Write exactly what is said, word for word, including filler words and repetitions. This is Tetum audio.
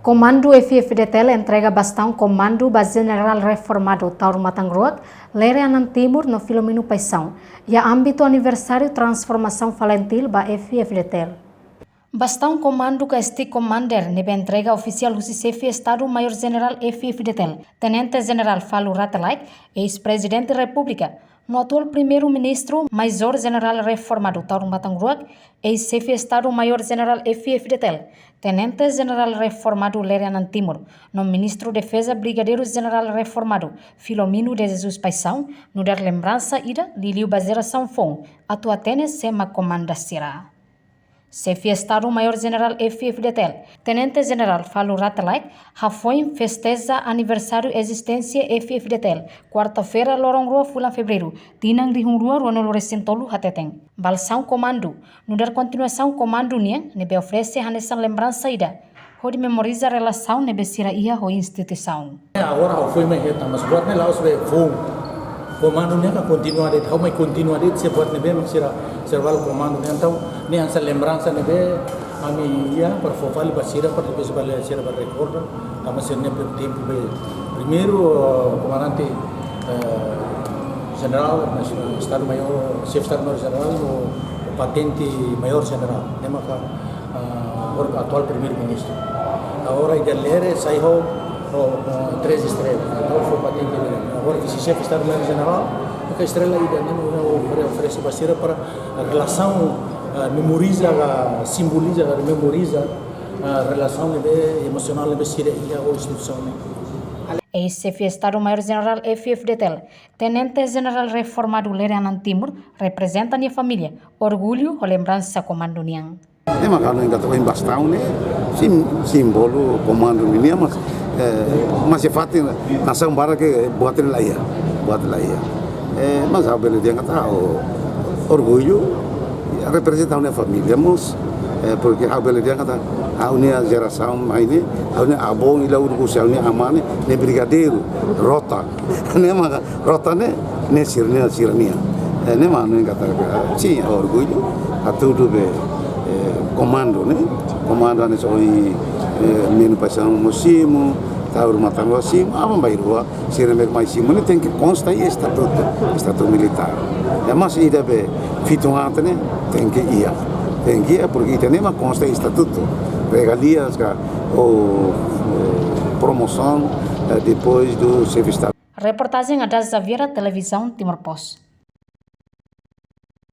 Komandu F-FDTL entrega bastaun komandu ba Jenerál Reformadu Taur Matan Ruak, Lere Anan Timur no Filomeno Paixão, iha ámbitu aniversáriu transformasaun FALINTIL ba F-FDTL. Bastaun komandu ka Stick Commander ne'ebé entrega ofisiál husi Xefe Estadu Maiór Jenerál F-FDTL, Tenente Jenerál Falur Rate Laek, eis-Prezidente Repúblika, no atuál Primeiru-Ministru, Maizór Jenerál Reformadu Taur Matan Ruak, eis-Xefe Estadu Maiór Jenerál F-FDTL, Tenente Jenerál Reformadu Lere Anan Timur, no Ministru Defeza Brigadeiru Jenerál Reformadu Filomeno de Jesus Paixão, nu'udar lembransa ida liuliu ba jerasaun foun atu hatene sé mak komanda sira. Xefe Estadu Maiór Jenerál F-FDTL, Tenente Jenerál Falur Rate Laek, hafoin festeja aniversáriu ezisténsia F-FDTL, kuarta-feira, loron rua fulan Fevereiru, tinan rihun rua ruanulu resin tolu, hateten: Balsaun komandu, nu'udar kontinuasaun komandu nian, ne'ebé oferese hanesan lembransa ida, hodi memoriza relasaun ne'ebé sira iha ho instituisaun. Agora ha'u foin mai hetan, mas buat ne'e la'ós be foun. Komandu ne'e ka kontinua de'it, ha'u mai kontinua de'it, se buat ne'ebé mak sira, sira bele komandu ne'e, entaun ne'e hanesan lembransa ne'ebé ami iha para fó fali ba sira, para depois bele sira bele rekorda, tanba sira-nia tempu be primeiru, eh, komandante, eh, jenerál, mas, eh, Estadu Maiór, Xefe Estadu Maiór Jenerál, no patente Maiór Jenerál. Ne'e maka, ah, agora atuál Primeiru-Ministru. Agora ida Lere sai ho, ho, ho três estrelas. Entaun fó patente Lere. Agora vice-xefe Estadu Maiór Jenerál, maka estrela ida, ne'e, ne'e, ne'e oferese ba sira para relasaun, ah, memoriza, ka simboliza, ka memoriza, ah, relasaun ne'ebé emosionál ne'ebé sira iha ho instituisaun ne'e. Eis-Xefe Estadu Maiór Jenerál F-FDTL, Tenente Jenerál Reformadu Lere Anan Timur, reprezenta nia família, orgullu ho lembransa komandu nian. Ne'e mak ha'u hanoin katak bastaun ne'e sim-, símbolu komandu nian, mas, eh, mas iha fatin nasaun barak buat ne'e la iha, buat ne'e la iha. Eh, mas ha'u bele dehan katak ha'u orgullu, reprezenta ha'u-nia família mós, eh, porke ha'u bele dehan katak ha'u-nia jerasaun mai ne'e, ha'u-nia avó, ila urgu se ha'u-nia amá ne'e, ne'e brigadeiru, rota. Ne'e maka rota ne'e, ne'e sira-nia, sira-nia. Eh, ne'e mak ha'u hanoin katak, sim, orgullu, hatudu be, eh, komandu ne'e, komandu ne'e só, eh, Menu Paixão mós simu, Taur Matan Ruak simu, aban-bainrua, sira ne'ebé mai simu ne'e tenke konsta iha estatutu, estatutu militár. Eh, mas ida be fitun aat ne'e tenke iha. Tenke iha, porke ida-ne'e mak konsta iha estatutu. Regalias ka, ou, eh, promosaun, eh, depois do serviço. Reportajen Adas Xaviera, Televizaun Timor Post.